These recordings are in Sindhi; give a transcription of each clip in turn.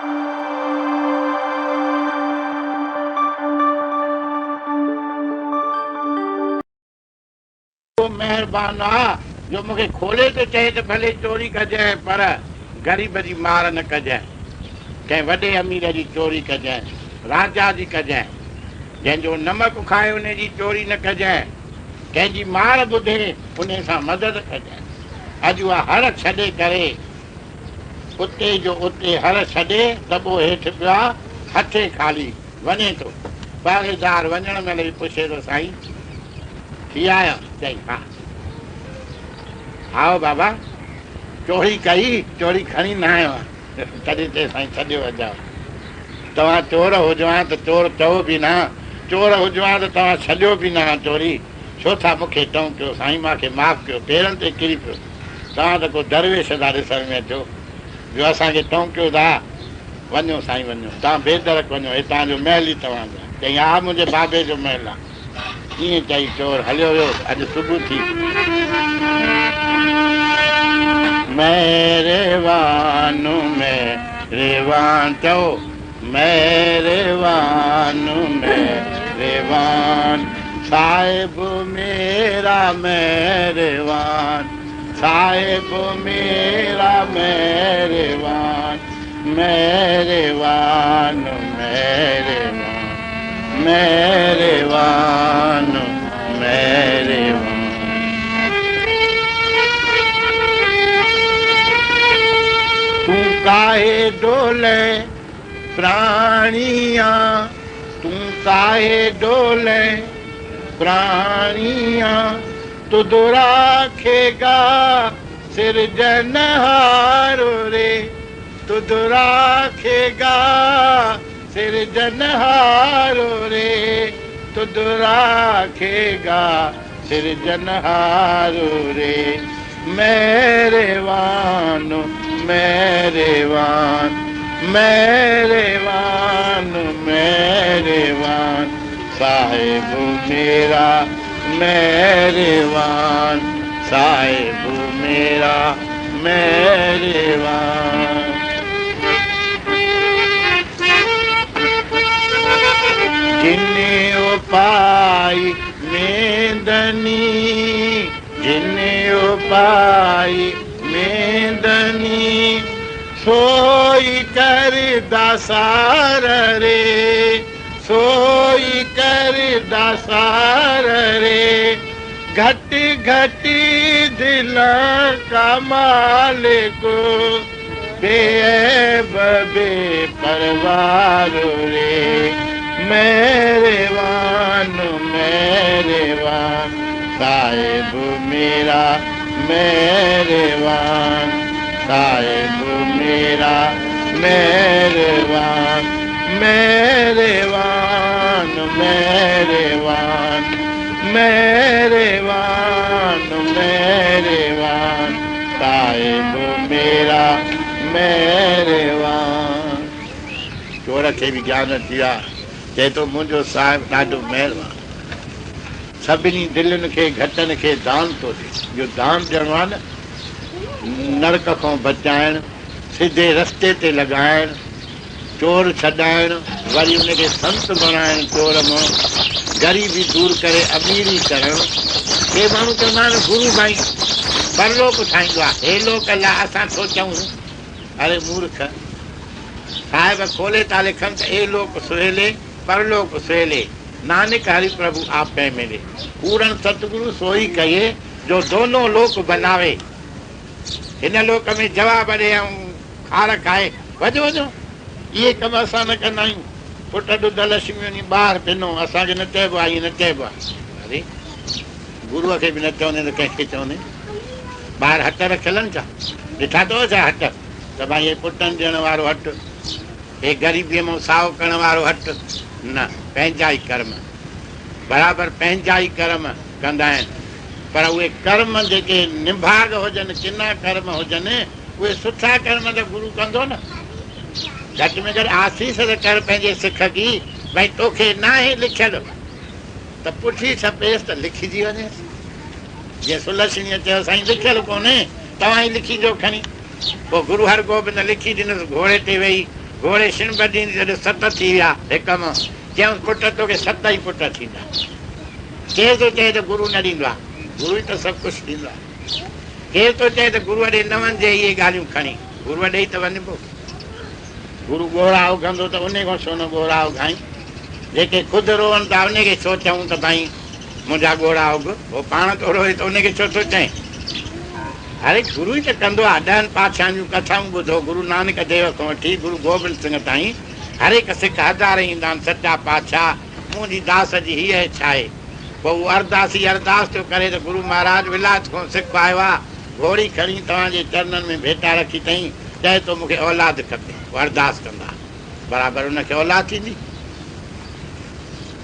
ايڏو مهربان آ جو مون کي کولي ٿو چئي ته ڀلي چوري ڪجانء پر غريب جي مار نه ڪجانء، ڪنهن وڏي امير جي چوري ڪجانء، راجا جي ڪجانء، جنهن جو نمڪ کائي انهي جي چوري نه ڪجانء، ڪنهن جي مار ٻڌي انهي سان مدد ڪجانء. اڄ اها هر ڇڏي ڪري اتي جو اتي هر ڇڏي دٻو هيٺ پيو آ، هٿين خالي وڃي ٿو. پهريدار وڃڻ مهل به پڇي ٿو سائين! ٿي آيو؟ چيائين، ها. هائو بابا، چوري ڪئي، چوري کڻي نه آيو آهيان. تڏهن چيس، سائين ڇڏيو اجهو. توهان چور هجو ها ته چور چئو به نه ها. چور هجو ها ته توهان ڇڏيو به نه ها چوري. ڇو ٿا مون کي ٽئون ڪيو؟ سائين مان کي معاف ڪيو. پيرن تي ڪري پيس. توهان ته ڪو درويش ٿا ڏسڻ ۾ اچو، جو اسان کي ٽئون ڪيو ٿا. وڃو سائين وڃو. توهان بيدرڪ وڃو. هي توهان جو محل ئي توهان جو آهي. چيائين، ها منهنجي بابي جو محل آهي. ائين چئي چور هليو ويو. اڄ صبح ٿي. مهروان مهروان چئو مهروان مهروان صاحب ميرا مهروان صاحب ميرا مهروان مهروان مهروان مهربان مهربان. تون ڪاهي ڊولين پراڻيان، تون ڪاهي ڊولين پراڻيان، تد راکيگا سرجنهار ري، تد راکيگا سرجنهار ري، تد راکيگا سرجنهار ري، مهربان مهربان مهربان مهربان صاحب ميرا مهربان صاحب ميرا مهربان. جن اپائي ميندني، جن اپائي ميندني، سوئي ڪر داسار ري، سوئي ڪر داسار ري، گهٽ گهٽ دلان ڪا مالڪ. بي عيب بي پروار ري مهربان مهربان صاحب ميرا مهربان صاحب ميرا مهربان مهربان مهربان مهربان مهربان صاحب ميرا مهربان. چور کي به گيان اچي ويو آ، چئي ٿو منهنجو صاحب ڏاڍو مهربان آ، سڀني دلين کي گهٽن کي دان ٿو ڏي. اهو دان ڏيڻو آ نه، نرڪ کان بچائڻ، سڌي رستي تي لڳائڻ، چور ڇڏائڻ، وري ان کي سنت بڻائڻ، چور مان غريبي دور ڪري اميري ڪرڻ. ڪي ماڻهو چوندا آهن گرو سائين پرلوڪ ٺاهيندو آهي، هي لوڪ لاء اسان ڇو چئون؟ اري مورک! صاحب کولي ٿا لکن ته اي لوڪ سهيلي، پرلوڪ سهيلي، نانڪ هري پرڀو آپي ملي. پورڻ ستگرو سوئي ڪهي، جو دونو لوڪ بناوي. هن لوڪ ۾ جواب ڏي ۽ خار کائي وڃو وڃو اهي ڪم اسان نه ڪندا آهيون. پٽ ڏڌ لڇمي وڃي ٻاهر پنو اسان کي نه چئبو آهي ائين نه چئبو آهي. اري گروء کي به نه چوندين ته ڪنهن کي چوندين. ٻاهر هٽ رکيل آهن ڇا؟ ڏٺا اٿو ڇا هٽ؟ ته ڀائي هي پٽن ڏيڻ وارو هٽ، هي غريبيء مان سائو ڪرڻ وارو هٽ. نه پنهنجا ئي ڪرم برابر پنهنجا ئي ڪرم ڪندا آهن پر اهي ڪرم جيڪي نڀاڳ هجن ڪنا ڪرم هجن اهي سٺا ڪرم ته گرو ڪندو نه. گهٽ ۾ گهٽ آسيس ته ڪر پنهنجي سک جي، ڀئي توکي ناهي لکيل ته پٺي ڇپيس ته لکجي وڃيس. جيئن سلڇڻيء چيو سائين لکيل ڪونهي، توهان ئي لکي ڏيو کڻي. پوء گرو هرگوبند لکي ڏنس، گهوڙي تي ويهي گهوڙي شڻڀ ڏيندي جڏهن ست ٿي ويا هڪ مان، چيائونس پٽ توکي ست ئي پٽ ٿيندا. ڪير ٿو چئي ته گرو نه ڏيندو آهي؟ گرو ئي ته سڀ ڪجهه ڏيندو آهي. ڪير ٿو چئي ته گروء ڏي نه وڃجي اهي ڳالهيون کڻي؟ گروء ڏي ئي ته وڃبو. گرو ڳوڙها اگهندو ته انهي کان ڇو نه ڳوڙها اگهائين؟ جيڪي خود روئن ٿا انهي کي ڇو چئون ته ڀائين منهنجا ڳوڙها اگهه؟ هو پاڻ ٿو روئي ته انهي کي ڇو ٿو چئين؟ اري گرو ئي ته ڪندو آهي. ڏهن پاتشاهن جون ڪٿائون ٻڌو، گرو نانڪ ديو کان وٺي گرو گوبند سنگهه تائين هر هڪ سک هزارين ايندا آهن سچا پاتشاهه منهنجي داس جي هيء اڇا آهي. پوء هو ارداسي ارداس ٿيو ڪري ته گرو مهاراج ولايت کان سک آيو آ، گهوڙي کڻي توهان جي چرنن ۾ ڀيٽا رکي اٿئين، چئي ٿو مون کي اولاد کپي. هو ارداس ڪندا، برابر ان کي اولاد ٿيندي.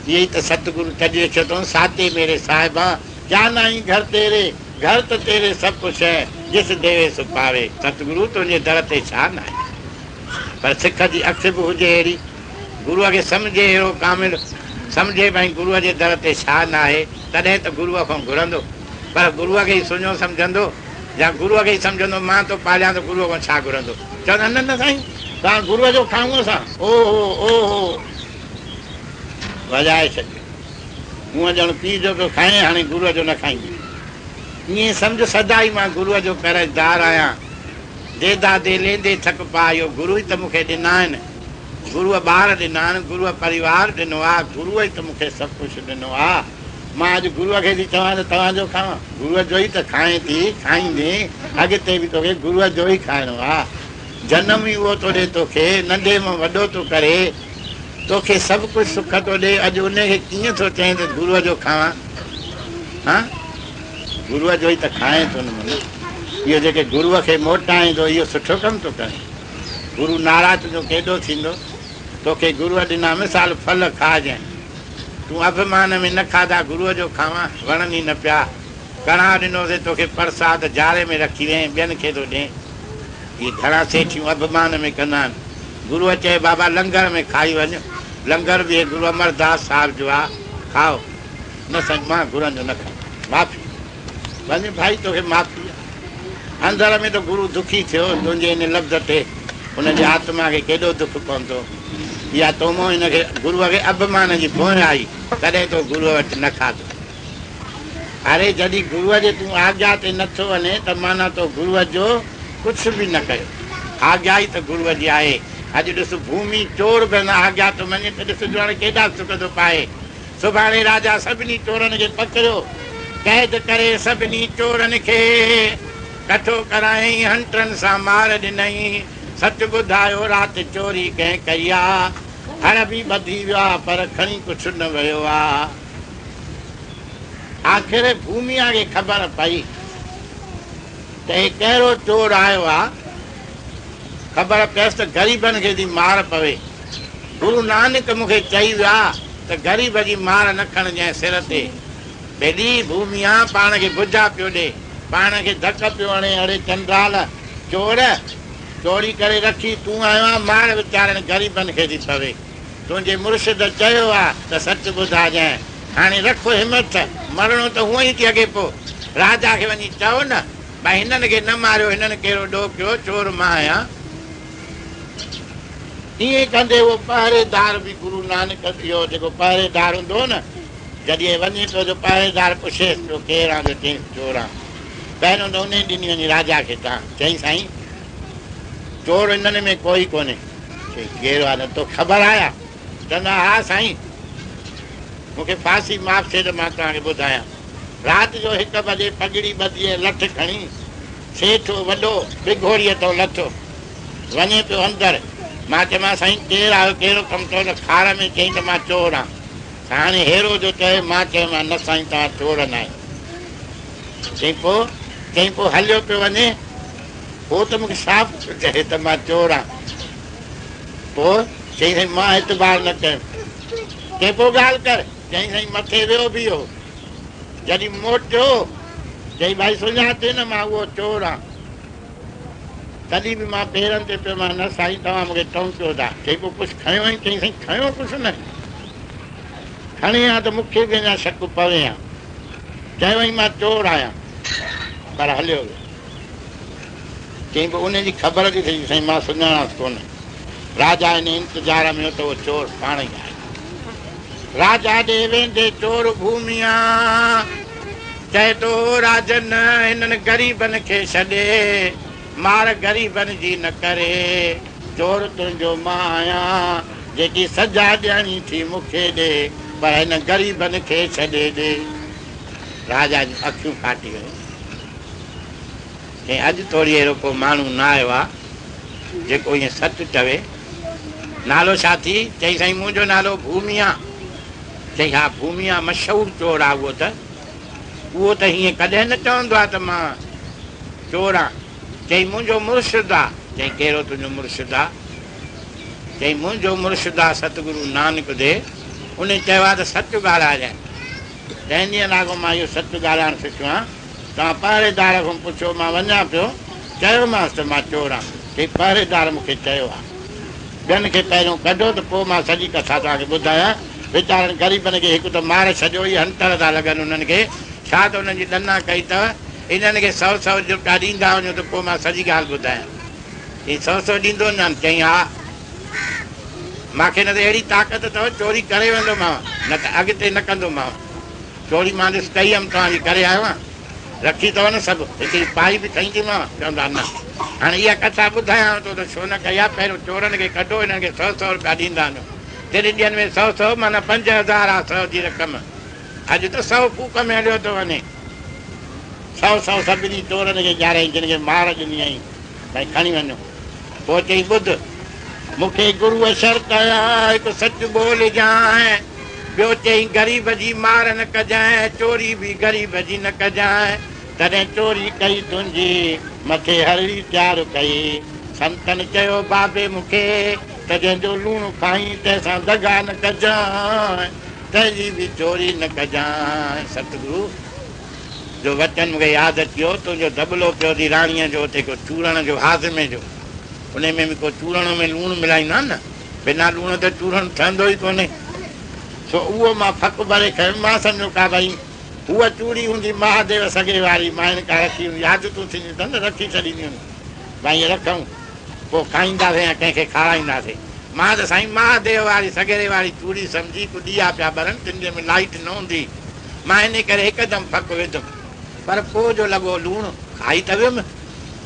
اهي ئي ته ستگرو تڏهن چيو اٿئون، ساتي ميري صاحبان، ڪيا ناهين گهر تيري، گهر ته تيري سڀ ڪجهه هي، جس ديوي سو پاوي. ستگرو تنهنجي در تي ڇا ناهي. پر سک جي اک به هجي اهڙي. گروء کي سمجهي اهڙو ڪامل، سمجهي ڀائي گروء جي در تي ڇا ناهي، تڏهن ته گروء کان گهرندو. پر گروء کي ئي سڃو سمجهندو يا گروء کي ئي سمجهندو مان ٿو پاليان ته گروء کان ڇا گهرندو؟ چوندا نه نه سائين توهان گروء جو کائون اسان. او هو او هو وڄائي ڇڏيو. هونء ڄڻ پيء جو پيو کائين هاڻي گروء جو نه کائيندين. ائين سمجهه سدا ئي مان گروء جو قرضدار آهيان. ديدا the ليندي ٿڪ پا اهو گرو ئي ته مون کي ڏنا آهن. گروء ٻار ڏنا آهن، گروء پريوار ڏنو آ، گروء ئي ته مون کي سڀ ڪجهه ڏنو آ. مان اڄ گروء کي ٿي چوان ته توهان جو کاوان. گروء جو ئي ته کائين ٿي، کائيندين، اڳتي به توکي گروء جو ئي کائڻو آ. جنم ئي اهو ٿو ڏي توکي، ننڍي مان وڏو ٿو ڪري، توکي سڀ ڪجهه سک ٿو ڏي، اڄ انهي کي ڪيئن ٿو چئين ته گروء جو کاوان؟ هان؟ گروء جو ئي ته کائين ٿو نه من. اهو جيڪي گروء کي موٽائين ٿو، اهو سٺو ڪم ٿو ڪرين. گرو ناراض تنهنجو ڪيڏو ٿيندو؟ توکي گروء ڏنا مثال ڦل کاء جنهن تون اڀمان ۾ نه کاڌا گروء جو کاوان وڻن ئي نه پيا. ڪڻاهه ڏنوسين توکي پرساد جاري ۾ رکي وئين ٻين کي ٿو ڏين. اهي گهڻا سيٺيون اڀمان ۾ ڪندا آهن. گروء چئي بابا لنگر ۾ کائي وڃ. لنگر به هي گرو امرداس صاحب جو آ کائو. نه سائين مان گرن جو نه کائيندس. معافي. وڃ ڀائي توکي معافي آ. اندر ۾ ته گرو دکي ٿيو، تنهنجي ان لفظ تي هن جي آتما کي ڪيڏو دک پهتو. اها تو مان هن کي گروء کي اڀمان جي ڀونء آئي، تڏهن تو گروء وٽ نه کاڌو. اري جڏهن گروء جي تون آگيا تي نه ٿو وڃين ته معنيٰ تو گروء جو ڪجهه به نه ڪيو. آگيا ئي ته گروء جي آهي. اڄ ڏس ڀومي چور به هن آگيا ٿو مڃي ته ڏس جو هاڻي ڪيڏا سک ٿو پائي. سڀاڻي راجا سڀني چورن کي پڪڙيو، قيد ڪري سڀني چورن کي ڪٺو ڪرايائين، هنٽرن سان مار ڏنائين. سچ ٻڌايو رات چوري ڪنهن ڪئي آ؟ هڙ به ٻڌي ويو آ پر کڻي ڪجهه نه ويو آ. آخر ڀوميا کي خبر پئي ته هي ڪهڙو چور آيو آ. خبر پيس ته غريبن کي ٿي مار پوي. گرو نانڪ مون کي چئي ويا ته غريب جي مار نه کڻجانء سر تي. ڀيڏي ڀوميا پاڻ کي بجا پيو ڏي، پاڻ کي ڌڪ پيو هڻي، اڙي چنڊال، چور! چوري ڪري رکي تون آيو آن، مار ويچارن غريبن کي ٿي پوي. تنهنجي مرشد چيو آ ته سچ ٻڌاجانء. هاڻي رک همٿ، مرڻو ته هونئن ئي ٿي اڳي پوء. راجا کي وڃي چئو نه، ڀائي هنن کي نه ماريو، هنن ڪهڙو ڏوهه ڪيو، چور مان آهيان. ائين ڪندي اهو پهريدار به گرو نانڪ اهو جيڪو پهريدار هوندو هو نه، جڏهن وڃي پيو جو پهريدار پڇيس پيو ڪير آن جو چيائينس چور آن. پهريون ته انهي ڏني وڃي راجا کي دانهن. چيائين سائين چور انهن ۾ ڪوئي ڪونهي. چيائين ڪير آ نه توکي خبر آهي آ؟ چوندا ها سائين مون کي ڦاسي معاف ٿئي ته مان توهان کي ٻڌايان. رات جو هڪ بجي پڳڙي ٻڌي ۽ لٺ کڻي سيٺ وڏو ٻگهوڙيء تان لٿو. وڃي پيو اندر. مان چيومانس سائين ڪير آهيو ڪهڙو ڪم اٿو ته خار ۾ چيائين ته مان چور آهيان. هاڻي هيرو جو چئي مان چيومانس نه سائين توهان چور نه آهيو. چيائين پوء؟ چيائين پوء هليو پيو وڃي. هو ته مون کي صاف ٿو چئي ته مان چور آهيان. پوء؟ چيائين سائين مان اعتبار نه ڪيم. چيائين پوء ڳالهه ڪر. چيائين سائين مٿي ويو به هو. جڏهن موٽيو چيائين ڀائي سڃاتين نه مان اهو چور آهيان. تڏهن به مان پيرن تي پيو مان نه سائين توهان مون کي ٽونڪيو ٿا. چئي پوء ڪجهه کنيو آهين؟ چيائين سائين کنيو ڪجهه نه. کڻي ها ته مون کي به اڃا شڪ پوي ها. چيائين مان چور آهيان. پر هليو ويو. چيائين پوء ان جي خبر ٿي ٿئي سائين مان سڃاڻانس ڪونه. راجا ان انتظار ۾ هو ته اهو چور پاڻ ئي آيو. راجا ڏي ويندي چور ڀوميا چئي ٿو، راجن هنن غريبن کي ڇڏي، مار غريبن جي نه ڪري، چور تنهنجو مان آهيان، جيڪي سزا ڏيڻي ٿي مون کي ڏي، پر هن غريبن کي ڇڏي ڏي. راجا جون اکيون ڦاٽي ويون. چيائين، اڄ توڙي اهڙو ڪو ماڻهو نه آيو آ، جيڪو ائين سچ چوي. نالو ڇا ٿي؟ چيائين، سائين منهنجو نالو ڀوميا. چيائين، ها ڀوميا مشهور چور آ اهو ته. اهو ته هيئن ڪڏهن نه چوندو آ ته مان چور آن. چيائين، منهنجو مرشد آ. چيائين، ڪهڙو تنهنجو مرشد آ؟ چيائين، منهنجو مرشد آ ستگرو نانڪ ديو. انهي چيو آ ته سچ ڳالهائجانء. تنهن ڏينهن لاڳو مان اهو سچ ڳالهائڻ سکيو آهيان. توهان پهريدار کان پڇيو، مان وڃان پيو. چيومانس ته مان چور آهيان. چيائين، پهريدار مون کي چيو آهي. ٻين کي پهريون ڪڍو ته پوء مان سڄي ڪٿا توهان کي ٻڌايان. ويچارن غريبن کي هڪ ته ماري ڇڏيو، اهي هنٽر ٿا لڳن انهن کي. ڇا ته انهن جي ڏنا ڪئي اٿو. انهن کي سئو سئو رپيا ڏيندا وڃو ته پوء مان سڄي ڳالهه ٻڌايان. چيائين، سئو سئو ڏيندو وڃان؟ چيائين، ها. مان کي نه ته اهڙي طاقت اٿو، چوري ڪري ويندومانء، نه ته اڳتي نه ڪندومانء. چوري مان ڏس ڪئي هيم، توهان جي ڪري آيو آهيان. رکي اٿو نه سڀ، هڪڙي پائي به کنئي ٿيمانء؟ چوندا نه. هاڻي اها ڪٿا ٻڌايانو ٿو ته ڇو نه ڪئي آهي. پهريون چورن کي ڪڍو، انهن کي سئو سئو رپيا ڏيندا وڃو. تن ڏينهن ۾ سئو سئو معنيٰ 5000 آ سئو جي رقم. اڄ ته سئو ڦوڪ ۾ هليو ٿو وڃي. سئو سئو سڀني چورن کي ڏياريائين، جن کي مار ڏني هئائين. ڀائي کڻي وڃو. پوء چئي ٻڌ، مون کي گروء شرط هنيا، هڪ سچ ٻولجانء، ٻيو چئي غريب جي مار نه ڪجانء، چوري به غريب جي نه ڪجانء. تڏهن چوري ڪئي تنهنجي، مٿي هرڙي تيار ڪئي. سنتن چيو بابي مون کي ته جنهن جو لوڻ کائين تنهن سان دغا نه ڪجانء، تنهن جي به چوري نه ڪجانء. ستگرو جو وچن مون کي ياد اچي ويو، تنهنجو دٻلو پيو ٿي راڻيء جو اتي ڪو چورڻ جو هاضمي جو، انهي ۾ به ڪو چورڻ ۾ لوڻ ملائيندا آهن نه، بنا لوڻ ته چورڻ ٺهندو ئي ڪونهي، سو اهو مان ڦڪ ڀري کنيم، مان سمجهيو ڪا ڀئي هوء چوڙي هوندي مهاديو سڳي واري، ماين ڪا رکي هوندي، عادتون ٿينديون اٿن نه، رکي ڇڏينديون آهن، ڀائي رکون، پوء کائينداسين يا ڪنهن کي کارائينداسين. مان ته سائين مهاديو واري سڳيري واري چوڙي سمجهي، ڪو ڏيئا پيا ٻرن، تن جي ۾ لائيٽ نه هوندي، مان انهي ڪري هڪدم ڦڪ وڌم. پر پوء جو لڳو لوڻ، کائي ته ويم.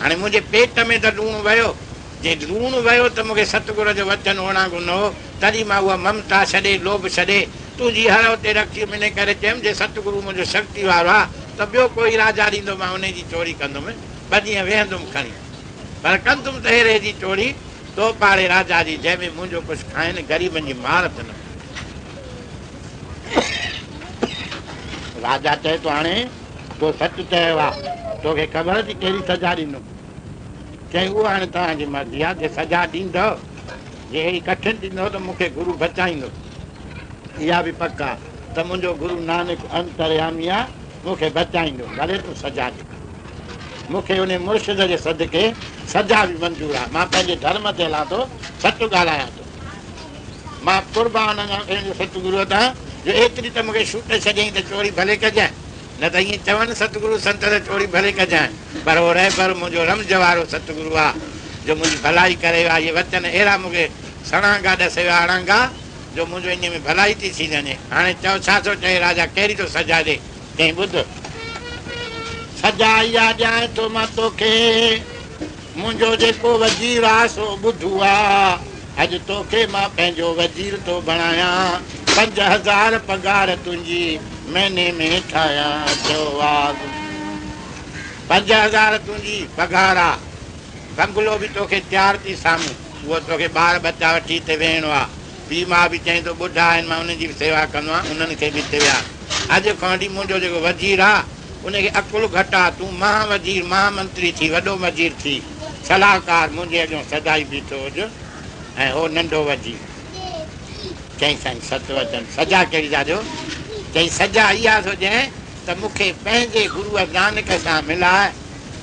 هاڻي منهنجي پيٽ ۾ ته لوڻ ويو. جي لوڻ ويو ته مون کي ستگر جو وچن اوڻانگو نه هو. تڏهن مان اها ممتا ڇڏي، لوڀ ڇڏي، تنهنجي هر اتي رکي هيم. انهي ڪري چيم، جي ستگرو منهنجو شڪتي وارو آ ته ٻيو ڪوئي راجا ڏيندو، مان انهي جي چوري ڪندم. ٻه ڏينهن ويهندم کڻي. پر ڪندم ته هيري جي چوري، تو پاڙي راجا جي، جنهن ۾ منهنجو ڪجهه کائن، غريبن جي مار ته نه. راجا چئي ٿو، هاڻي تو سچ چيو آ، توکي خبر اٿي ڪهڙي سزا ڏيندم؟ چيائين، اهو هاڻي توهان جي مرضي آ، جي سزا ڏيندؤ، جي اهڙي ڪٺن ڏيندؤ ته مون کي گرو بچائيندو، اها به پڪ آ ته منهنجو گرو نانڪ انتريامي آ، مون کي بچائيندو، ڀلي تون سزا ڏي. مون کي انهي مرشد جي صدقي سزا به منظور آ، مان پنهنجي ڌرم تي هلان ٿو، سچ ڳالهايان ٿو. مان قربان وڃان تنهنجي ستگروء تان، جو ايتري ته مون کي ڇوٽ ڇڏيائين ته چوري ڀلي ڪجانء، نه ته ائين چون ستگرو سنت ته چوري ڀلي ڪجانء، پر اهو رهبر منهنجو رمز وارو ستگرو آ، جو منهنجي ڀلائي ڪري ويو آ. اهي وچن اهڙا مون کي سڻانگا ڏسي ويا اڻانگا، جو منهنجو انهيء ۾ ڀلائي ٿي ٿي وڃي. هاڻي چئو ڇا ٿو چئي راجا، ڪهڙي ٿو سزا ڏي؟ چيائين، ٻڌ، سزا اها ڏيانء ٿو مان توکي، منهنجو جيڪو وزير آ سو ٻڌو آ، اڄ توکي مان پنهنجو وزير ٿو بڻايان، 5000 پگهار تنهنجي مهيني ۾ ٺاهيان. چيو واڳ، 5000 تنهنجي پگهار آ، بنگلو به توکي تيار ٿي سامهون، اهو توکي ٻار ٻچا وٺي هتي ويهڻو آ. پيء ماء به چئين ٿو ٻڍا آهن، مان انهن جي به سيوا ڪندو آهيان، انهن کي به هتي ويهار. اڄ کان وٺي منهنجو جيڪو وزير آ، ان کي عقل گهٽ آ، تون مها وزير، مها منتري ٿي، وڏو وزير ٿي، صلاحڪار منهنجي اڳيان سدائين بيٺو هج ۽ هو ننڍو وزير. چيائين سائين ست وچن، سزا ڪهڙي ٿا ڏيو؟ چيائين سزا اها ٿو ڏيانء ته مون کي پنهنجي گروء نانڪ سان ملاء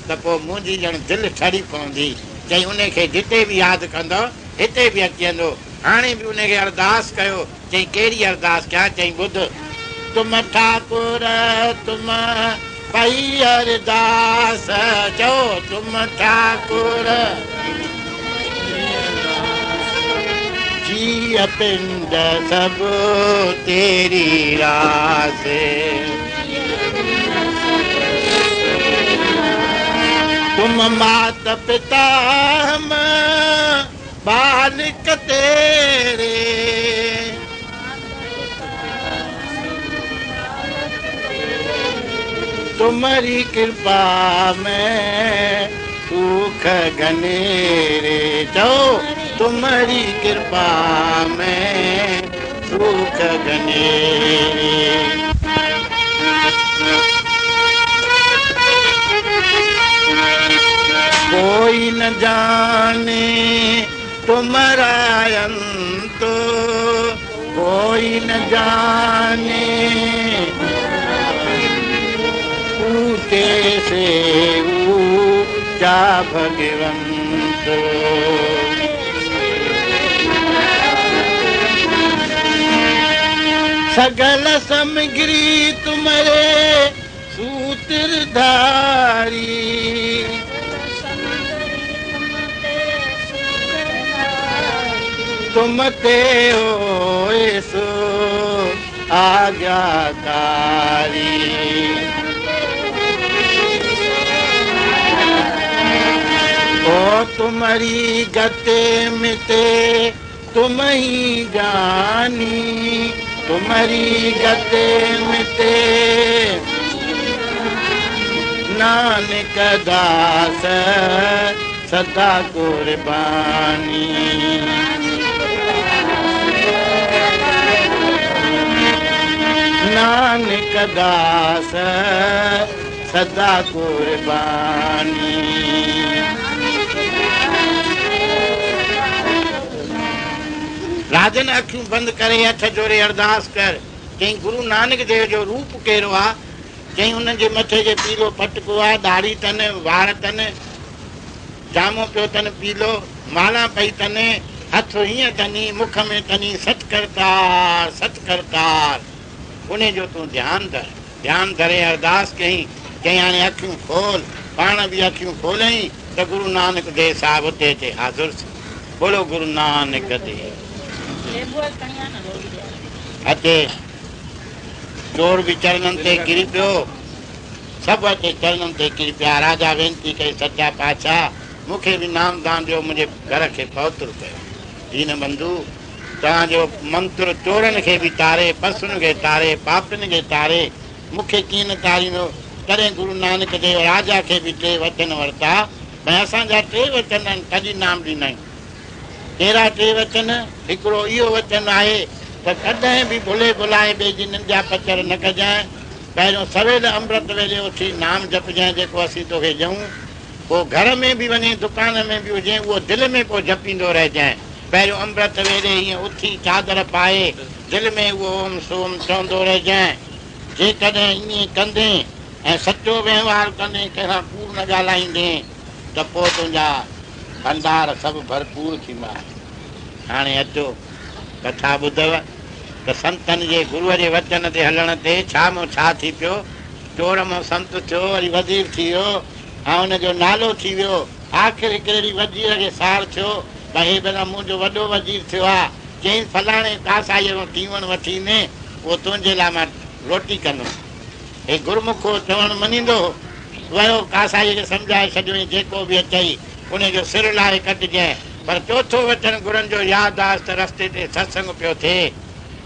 ته پوء منهنجي ڄڻ دل ٺري پوندي. چيائين ان کي جتي به ياد ڪندؤ، هتي به اچي ويندو. هاڻي به ان کي ارداس ڪيو. چيائين ڪهڙي ارداس ڪيان؟ چيائين ٻڌ! تم ٺاڪر تم پئي ارداس، چئو تم ٺاڪر. पिंड सब तेरी रास। तुम मात पिता हम बालक तेरे, तुम्हारी कृपा में सुख घनेरे। चओ तुम्हारी कृपा में सुख घनेरे। कोई न जाने तुम्हारा अंत, कोई न जाने ऊंचे से ऊंचा भगवंत। सगल समग्री तुम्हारे सूत्रधारी, तुम ते हो सो आज्ञाकारी। ओ तुम्हारी गति मिते तुम ही जानी, तुम्हारी गति मिते नानक दास सदा कुर्बानी। नानक दास सदा कुर्बानी। राजन अखियूं बंदि करे हथ जोड़े अरदास कर। चई गुरु नानक देव जो रूप कहिड़ो आहे? चई उन्हनि जे मथे ते पीलो पटको आहे, ॾाढ़ी अथनि, वार अथनि, जामो पियो अथनि पीलो, माला पई अथनि, हथु हीअं अथनि, मुख में अथनि सत करतार सत करतार। उन जो तूं ध्यानु धर, ध्यानु धरे अरदास कई। चई हाणे अखियूं खोल। पाण बि अखियूं खोलई त गुरु नानक देव साहिबु उते अचे हाज़िर थियो। बोलो गुरु नानक देव। अचे चोर बि चरणनि ते किरी पियो, सभु अचे चरणनि ते किरी पिया। राजा वेनती कई, सच्चा पातशाह मूंखे बि नाम दान ॾियो, मुंहिंजे घर खे पवित्र कयो। दीन बंधु तव्हांजो मंत्र चोरनि खे बि तारे, पशुनि खे तारे, पापियुनि खे तारे, मूंखे कीअं न तारींदो? तॾहिं गुरु नानक देव राजा खे बि टे वचन वरिता, भई असांजा टे वचन आहिनि तॾहिं नाम ॾींदा आहियूं। कहिड़ा टे वचन? हिकिड़ो इहो वचन आहे त कॾहिं बि भुले भुलाए ॿिए जी निंदिया पचर न कजांइ। पहिरियों सवेल अमृत वेले उथी नाम जपजांइ जेको असीं तोखे ॾियूं। पोइ घर में बि वञे, दुकान में बि हुजे, उहो दिलि में पोइ जपींदो रहिजांइ। पहिरियों अमृत वेले हीअं उथी चादर पाए दिलि में उहो ओम सोम चवंदो रहिजांइ। जेकॾहिं ईअं कंदे ऐं सचो व्यवहार कंदे, कंहिंसां कूड़ न ॻाल्हाईंदे, त पोइ तुंहिंजा भंडार सभु भरपूर थींदा। हाणे अचो कथा ॿुधव त संतनि जे गुरूअ जे वचन ते हलण ते छा मों छा थी पियो। चोर मों संत थियो, वरी वज़ीर थी वियो ऐं हुनजो नालो थी वियो। आख़िर हिकिड़े ॾींहुं वज़ीर खे सार थियो, भई हे भला मुंहिंजो वॾो वज़ीर थियो आहे। चयईं फलाणे कासाईअ खां टीवण वठी ईंदे, उहो तुंहिंजे लाइ मां रोटी कंदुमि। हे गुरमुखो चवणु मञींदो हो, वियो कासाईअ खे सम्झाए छॾियो, जेको बि अचई उनजो सिर लाहे कटिजांइ। पर चोथों वचन गुरनि जो यादि आयुसि त रस्ते ते सत्संग पियो थिए।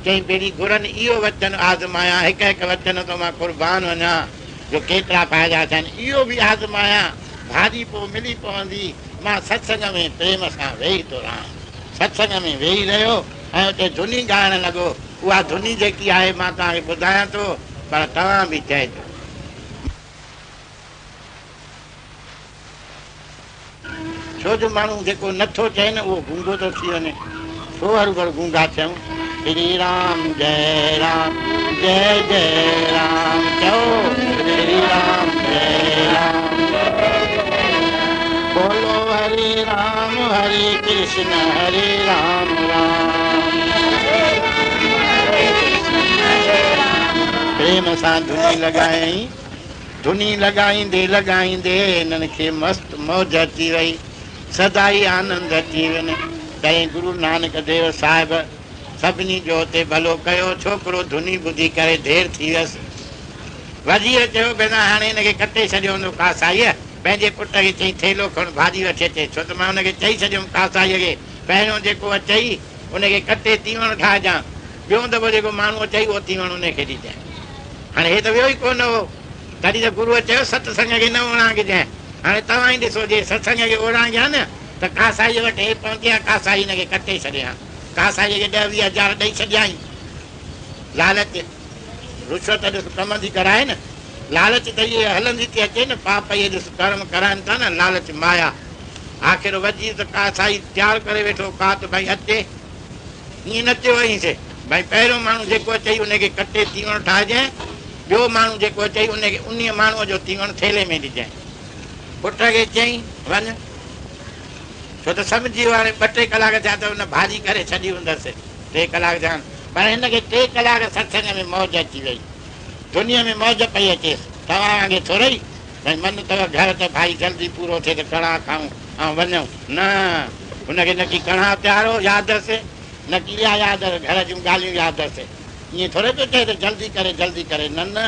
चई पहिरीं गुरनि इहो वचन आज़मायां, हिकु हिकु वचन तो मां कुर्बान वञा जो केतिरा फ़ाइदा थियनि, इहो बि आज़मायां, भाॼी पोइ मिली पवंदी। मां सत्संग में प्रेम सां वेही थो रहां। सत्संग में वेही रहियो ऐं उते धुनी ॻाइण लॻो। उहा धुनी जेकी आहे मां तव्हांखे ॿुधायां थो, पर तव्हां बि चइजो। छो जो माण्हू जेको नथो चए न उहो गूंगो थो थी वञे। छो हरू भरू गूंगा थियूं? श्री राम जय राम जय जय राम। चओ श्री राम जय राम। बोलो हरे राम हरे कृष्ण हरे राम राम। प्रेम सां धुनी लॻायईं। धुनी लॻाईंदे लॻाईंदे हिननि खे मस्त मौज अची वई, सदाई आनंद अची वञे। تڏهن گرو نانڪ ديو صاحب سڀني جو اتي ڀلو ڪيو. ڇوڪرو ڌني ٻڌي ڪري دير ٿي ويس. وزير چيو، ڀيڻا هاڻي هن کي ڪٽي ڇڏيو هوندو ڪاسائيء پنهنجي پٽ کي چيائين ٿيلهو کڻ ڀاڄي وٺي اچي ڇو ته مان هن کي چئي ڇڏيو هوم ڪاسائيء کي پهريون جيڪو اچئي ان کي ڪٽي تيوڻ ٺاهجان ٻيون دفعو جيڪو ماڻهو اچئي اهو تيوڻ ان کي ڏجانء. هاڻي هي ته ويو ئي ڪو نه هو. تڏهن ته گروء چيو ست سنگ کي نه اوڙانگجانء. هاڻي توهان ئي ڏسو جي ستسنگ کي اوڙانگيان نه ته ڪاسائيء وٽ هي پهچي ها ڪاسائي هن کي ڪٽي ڇڏي ها. ڪاسائيء کي ڏهه ويهه هزار ڏئي ڇڏيائين. لالچ، رشوت ڏس ڪم ٿي ڪرائي نه. لالچ ته اهي هلندي ٿي اچي نه پاپ اهي ڏس ڪرم ڪرائن ٿا نه لالچ مايا. آخر وزير ته ڪاسائي تيار ڪري ويٺو ڪات ڀائي اچي. ائين نه چيو هئائينس، ڀائي پهريون ماڻهو جيڪو اچئي ان کي ڪٽي تيوڻ ٺاهجانء، ٻيو ماڻهو جيڪو اچئي ان کي انهيء ماڻهوء جو تيوڻ ٿيلهي ۾ ڏجانء. پٽ کي چيائين، وڃ. ڇو ته سمجهي ويو هاڻي ٻه ٽي ڪلاڪ ٿيا ته هن ڀاڄي ڪري ڇڏي هوندس. ٽي ڪلاڪ ٿيا آهن. پر هن کي ٽي ڪلاڪ ستسنگ ۾ موج اچي وئي. دنيا ۾ موج پئي اچيس. توهان وانگي ٿورئي، ڀائي من اٿو گهر ته ڀائي جلدي پورو ٿئي ته ڪڻاهه کائون ۽ وڃون. نه، هن کي نڪي ڪڻاهه پيارو ياد هئس، نڪي اها ياد هئس گهر جون ڳالهيون ياد هئس. ائين ٿورئي پيو چئي ته جلدي ڪري جلدي ڪري. نه نه،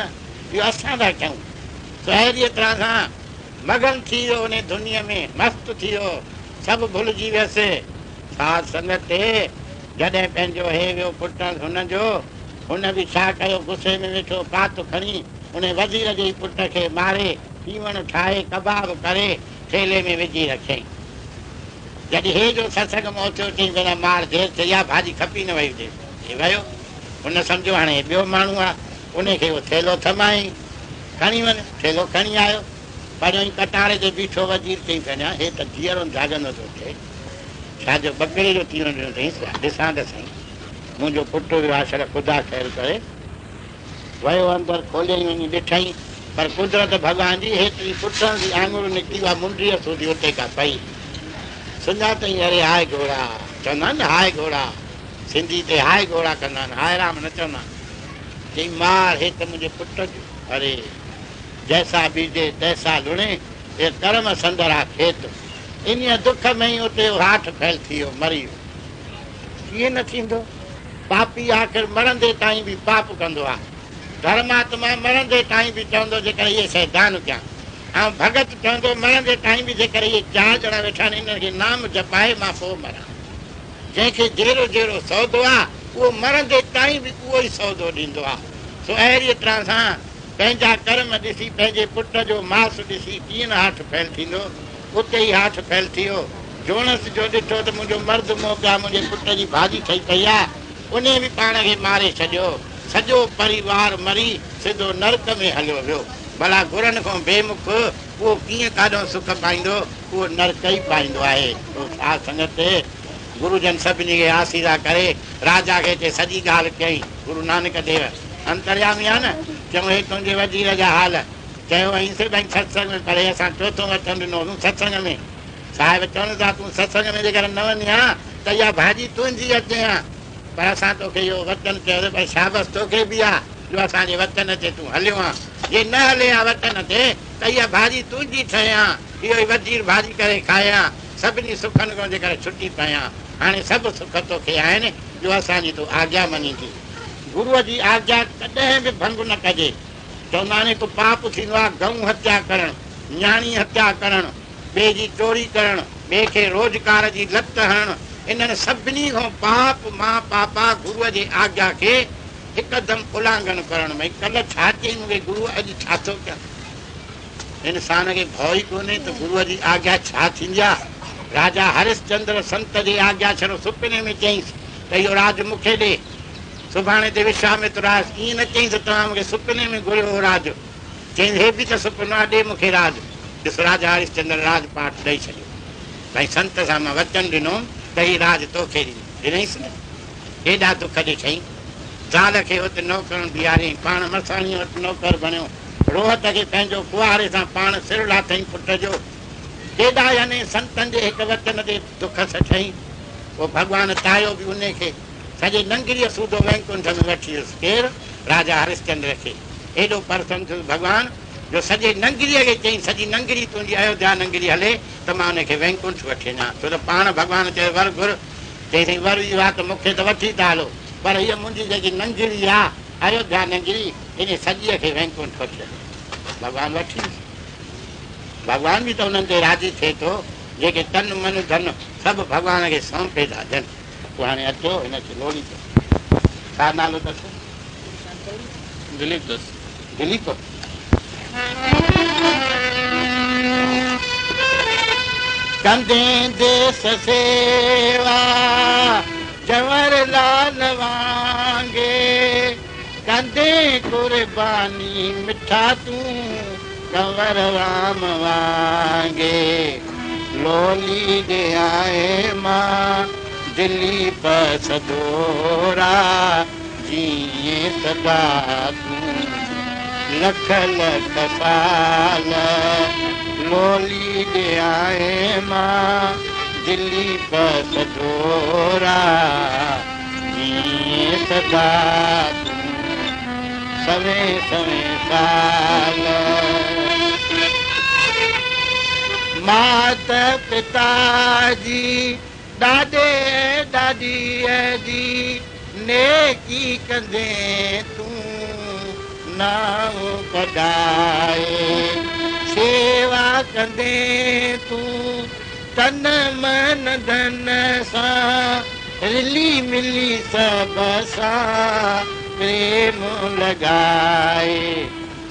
اهو اسان ٿا چئون. سو اهڙيء طرح سان مگن ٿي ويو انهي ڌنيء ۾ مست ٿي ويو، سڀ ڀلجي ويس. ساڌ سنگت تي جڏهن پنهنجو هي ويو پٽڻس هن جو، هن به ڇا ڪيو، غصي ۾ ويٺو ڪات کڻي انهي وزير جي ئي پٽ کي ماري، تيوڻ ٺاهي، ڪباب ڪري، ٿيلهي ۾ وجهي رکيائين. جڏهن هي جو ستسنگ مان اٿيو، چيائين ڀيڻا مار دير ٿئي آ، ڀاڄي کپي نه وئي هجي. هي ويو. هن سمجهيو هاڻي هي ٻيو ماڻهو آ، انهي کي اهو ٿيلهو ٿمايائين، کڻي وڃ. ٿيلهو کڻي آيو. پريان ئي ڪٽاري تي بيٺو وزير چيائين ڀيڻا هي ته جيئرو جاڳندو ٿو ٿئي. ڇا جو ٻڪري جو تيوڻ ڏنو اٿئينس، ڏسان ته سهي. منهنجو پٽ ويو آ، شل خدا خير ڪري. ويو اندر کوليائين وڃي ڏٺائين پر قدرت ڀڳوان جي هيتري پٽڻ جي آڱر نڪتي اها منڊيء سوڌي اتي ڪا پئي. سڃاتئين اري هاء گهوڙا چوندا آهن نه هاء گهوڙا سنڌي تي هاء گهوڙا ڪندا آهن هاء رام نه چوندا آهن. چيائين مار هي ته منهنجي پٽ جو اري جيسا بيجي تيسا لڻي اي ڪرم سندرا کيت. انهيء دک ۾ ئي اتي هاٺ ڦهل ٿي ويو مري ويو. ڪيئن نه ٿيندو؟ پاپي آخر مرندي تائين به پاپ ڪندو آ. ڌرماتما مرندي تائين به چوندو جيڪر اهي شيء دان ڪيان. ۽ ڀڳت چوندو مرندي تائين به جيڪر اهي چار ڄڻا ويٺا آهن انهن کي نام جپائي مان پوء مران. جنهن کي جهڙو جهڙو سودو آ اهو مرندي تائين به اهو ئي سودو ڏيندو آ. سو اهڙيء طرح سان پنهنجا ڪرم ڏسي پنهنجي پٽ جو ماس ڏسي ڪيئن نه هاٺ ڦهل ٿيندو. اتي ئي هاٺ ڦهل ٿي ويو. جوڻس جو ڏٺو ته منهنجو مرد مئو پيا منهنجي پٽ جي ڀاڄي ٺهي پئي آ. انهيء به پاڻ کي ماري ڇڏيو. سڄو پريوار مري سڌو نرڪ ۾ هليو ويو. ڀلا گرن کان بي مک اهو ڪيئن ڪاڏهون سک پائيندو؟ اهو نرڪ ئي پائيندو آهي. سو ساڌ سنگت گرو جن سڀني کي آسيرا ڪري راجا کي اچي سڄي ڳالهه ڪيائين. گرو نانڪ ديو انتريامي آ نه؟ چيائون هي تنهنجي وزير جا حال. چيو هئائينس ڀائي ستسنگ ۾ پر هي اسان چوٿون وچن ڏنو هوسون ستسنگ ۾. صاحب چون ٿا تون ستسنگ ۾ جيڪر نه وڃين ها ته اها ڀاڄي تنهنجي اچي ها. پر اسان توکي اهو وچن چيو پر شابس توکي به آ جو اسان جي وچن تي تون هليو آن. جي نه هلين ها وچن تي ته اها ڀاڄي تنهنجي ٺهي ها. اهو ئي وزير ڀاڄي ڪري کائي ها. سڀني سکن کان جيڪر ڇٽي پئين ها. هاڻي سڀ سک توکي آهن جو اسان جي تون آگيا مڃيندين. گروء جي آگيا ڪڏهن به ڀنگ نه ڪجي. چوندا آهن هڪ پاپ ٿيندو آهي گئون هتيا ڪرڻ، نياڻي هتيا ڪرڻ، ٻئي جي چوري ڪرڻ، ٻئي کي روزگار جي لت هڻڻ، انهن سڀني کان پاپ مان پاپا گروء جي آگيا کي هڪدم الانگهن ڪرڻ. ڀئي ڪلهه ڇا چيائين مون کي گروء اڄ ڇا ٿو ڪيان؟ انسان کي ڀؤ ئي ڪونهي ته گروء جي آگيا ڇا ٿيندي آهي. راجا هرشچندر سنت جي آگيا ڇڙو سپني ۾ چيائينس ته اهو راڄ مون کي ڏي. سڀاڻي تي وشوامتر آيس، ائين نه چئين ته توهان مون کي سپني ۾ گهريو هو راڄ. چيائين هي به ته سپنو آهي، ڏي مون کي راڄ. ڏس راجا هرشچندر راڄ پاٽ ڏئي ڇڏيو. ڀائي سنت سان مان وچن ڏنو هوم ته هي راڄ توکي ڏيندس. ڏنائينس نه. ڪيڏا دک ڏٺائين. زال کي ات نوڪرڻ بيهاريائين. پاڻ مساڻيء وٽ نوڪر بڻيو. روهت کي پنهنجو ڪنواري سان پاڻ سر لاٿائين پٽ جو. ڪيڏا يعني سنتن جي هڪ وچن تي دک سٺائين. پوء ڀڳوان تايو به انهي کي. سڄي ننگريء سوڌو وينڪنٺ ۾ وٺي ويس. ڪير؟ راجا هرشچندر کي. ايڏو پرسن ٿيس ڀڳوان، جو سڄي ننگريء کي چيائين، سڄي ننگري تنهنجي ايوڌيا ننگري هلي ته مان ان کي وينڪنٺ وٺي وڃان. ڇو ته پاڻ ڀڳوان چيو، ور گهر، چيائين، ور اهو آ ته مون کي ته وٺي ٿا هلو، پر هيء منهنجي جيڪي ننگري آ، ايوڌيا ننگري، انهيء سڄيء کي وينڪنٺ وٺي هلو. ڀڳوان وٺي ويو. ڀڳوان به ته انهن تي راضي ٿئي ٿو، جيڪي تن من ڌن سڀ ڀڳوان کي سونپي ٿا ڏين. پوء هاڻي اچو هن کي لوڙي ٿو. ڇا نالو اٿس؟ دليپ اٿس. دليپ. ڪندين ديس سيوا جنور لال وانگي ڪندين قرباني مٺا تون ڪنور رام وانگي لولي ڏيانء مان دليپ سدورا جيئين سدا تون لک لک سال لولي ڏيانء مان دليپ سدورا جيئين سدا تون سوين سوين سال مات پتا جي ڏاڏي ۽ ڏاڏيء جي نيڪي ڪندين تون نانء ڪڍائي شيوا ڪندين تون تن من ڌن سان رلي ملي سڀ سان پريم لڳائي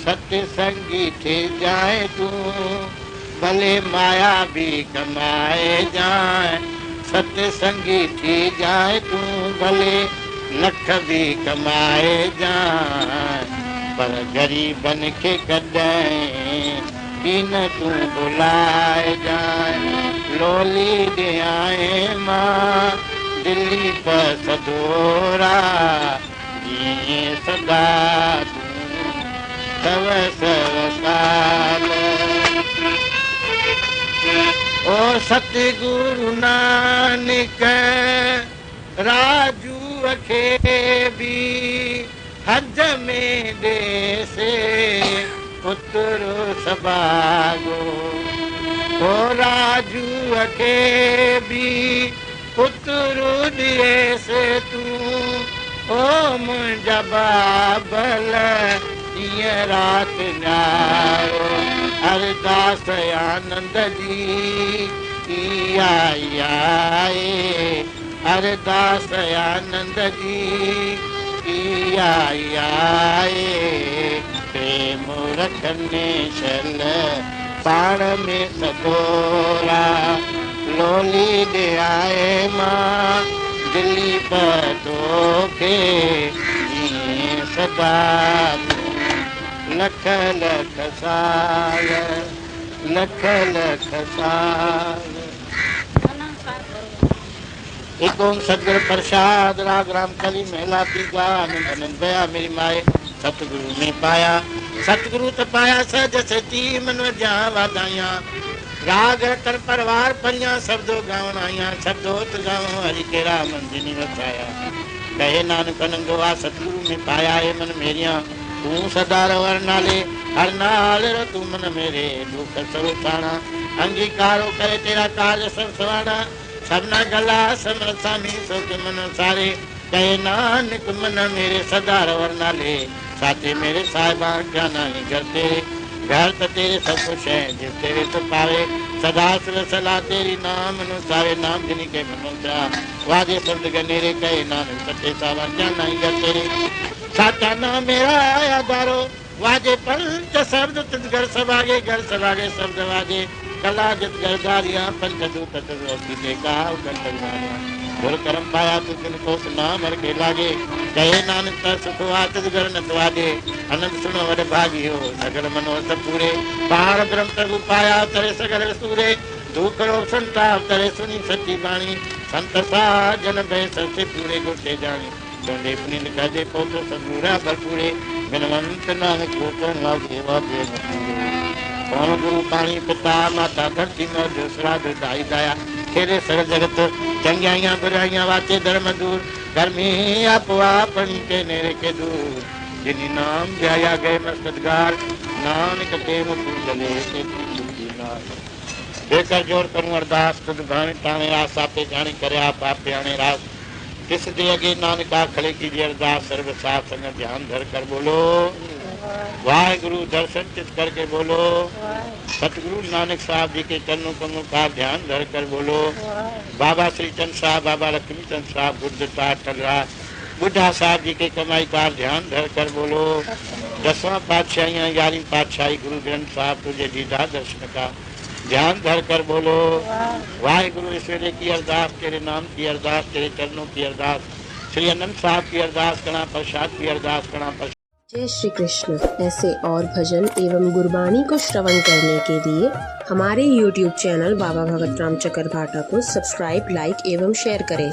ست سنگي ٿي جانء تون ڀلي مايا به ڪمائجانء، ست سنگي ٿي جانء تون ڀلي لک به ڪمائجانء، پر غريبن کي ڪڏهن به نه تون ڀلائجانء، لولي ڏيانء مان دليپ سدورا، جيئين سدا تون سو سو سال. او ستگرو نانڪ راجوء کي به هنج ۾ ڏيسي پتر سڀاڳو. او راجوء کي به پتر ڏيسي تون او منهنجا بابل ڏينهن رات نيارو ارداس آنند جي اها ئي آهي ارداس آنند جي اها ئي آهي پريم رکن شل پاڻ ۾ سدورا لولي ڏيانء مان دليپ توکي جيئين سدا تون لک لک سال لک لک سال. ايڪ اوم ستگر پرشاد راڳ رام ڪلي مهلا تيجا آنند آنند ڀيا ميري مائي ستگرو ۾ پايا ستگرو ته پايا سهج سيتي من وجهان واڌايان راڳ رتن پروار پريان سبدو گاوڻ آيان سبدو ات گاوڻ هري ڪيرا من جني وسايا ڪهي نانڪ آنندو آ ستگرو ۾ پايا اي من ميريان تون سدا رهو هر نالي هر نال رهو تون من ميري ڏک سڀ ساڻا انگيڪارو ڪري تيرا ڪارج سڀ سواڻا سڀنا گلا سمرت سامي سو ڪي من ساري ڪهي نانڪ من ميري سدا رهو هر نالي ساچي ميري صاحبان ڪيا ناهي گهر تيري گهر ته تيري سڀ ڪجھ هي جس تيري سو پاوي سدا سر صلاح تيري نام نو ساوي نام جني ڪي من اترا واجي سبد گنيري ڪهي نانڪ سچي صاحبان ڪيا ناهي گهر تيري ساچا نام ميرا آڌارو واجي پنچ سبد تت گهر سڀاڳي گهر سڀاڳي سبد واجي ڪلا جت گهر ڌاريان پنچ دوت تت اوکي تي ڪا اگهن تڳ ماريان گر ڪرم پايا تون تن ڪوس نام هر کي لاڳي ڪهي نانڪ ته سک هئا تت گهر نه تواجي انند سڻو وڏ ڀاڳي هو سگهڙ منورٿ پوري پار برهم پرڀو پايا تري سگهڙ وسوري دوک روڳ سنتاپ تري سڻي سچي باڻي سنت ساجن ڀئي سرسي پوري گر تي جاڻي چوندي پنيند ڪهجي پهتو ستگرو رهه ڀرپوري بنونت نانڪ گوچر لاڳي واجي نه پوري پوڻ گرو پاڻي پتا ماتا ڌرتي مئو جو سراڌ دائي دايا کيڏي سر جڳت چڱيائيان برائيان واچي ڌرم دور گرمي آپو آپڻي ڪي نيري ڪي دور جني نام ڌيايا گئي مستدگار نانڪ تي مکو جلي تي ٿي سکي نار. बेकर जोर करूं अरदास, तुझ भाणे ताणे रास, आपे जाणे करे आप, आपे आणे रास। तिस दे अगे नानका खड़े कीजिए अरदास, सर्व साथ संग ध्यान धर कर बोलो वाहेगुरु, दर्शन चित करके बोलो सतगुरु नानक साहब जी के चरणों कमलों का ध्यान धर कर बोलो बाबा श्री चंद साहब, बाबा लक्ष्मी चंद साहब, गुरदत्ता टलरा बुढ़ा साहब जी के कमाई का ध्यान धर कर बोलो दसवां पातशाही 11वीं पातशाही गुरु ग्रंथ साहब तुझे दीदार दर्शन का ध्यान धर कर बोलो वाहेगुरु। इस वेले की अरदास, तेरे नाम की अरदास, तेरे चरणों की अरदास, श्री अनंत साहब की अरदास, कणा प्रसाद की अरदास, कणा प्रसाद। जय श्री कृष्ण। ऐसे और भजन एवं गुरबाणी को श्रवण करने के लिए हमारे YouTube channel बाबा भगत राम चकरभाटा को सब्सक्राइब, लाइक एवं शेयर करें।